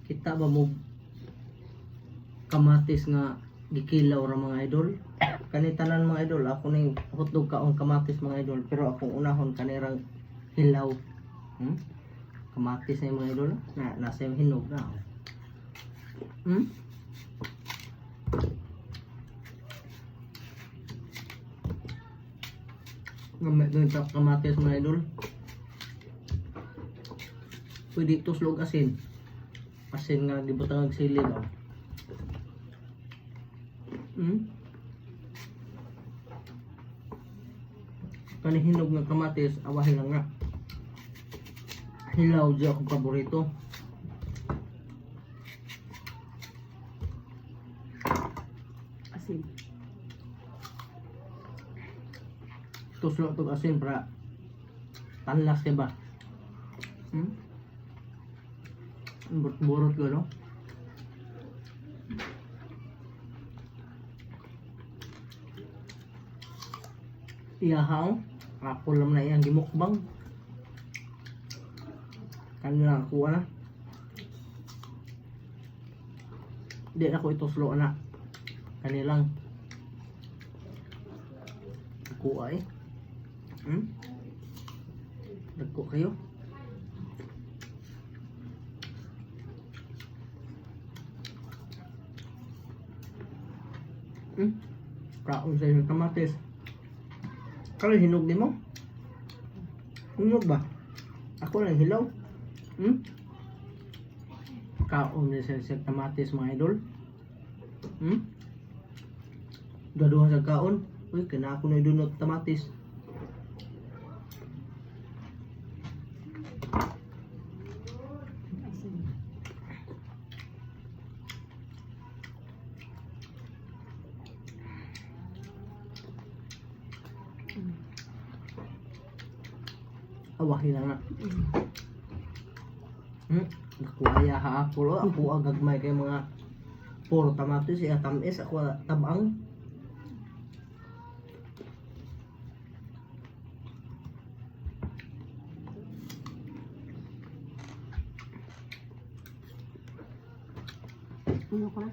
Kita ba mo kamatis nga gikilaw ra, mga idol? Kani tanan, mga idol, ako ning hotdog kaong kamatis, mga idol, pero akong unahon kanirang hilaw. Kamatis na yung mga idol na nasa yung hinog na. Oh. Gamit doon sa kamatis, mga idol. Pwede tuslog asin. Asin nga gibutang og sili ba. Kani hinog nga kamatis, awahin lang nga. Hilaw di akong paborito. Asin. Tuslo tog asin para tanlas kay ba. Burot-burot ko, no? Iyahaw. Ako lang na iyang gimukbang. Kanila ako na. Di na ko ituslo na. Kanilang. Kuha eh. Dagko kayo. Kaon sa inyong kamatis. Kaya hinog ni mo? Hinog ba? Ako lang hilaw. Kaon ni sa kamatis, mga idol. Gaduhan sa kaon. Uy, kina ako na idunot kamatis. Asin. Awahin na nga. Naku, aya ha ako. Oh. Ako ang gagmay kay mga puro kamatis. Iya tamis. Ako tabang. Ano ko na?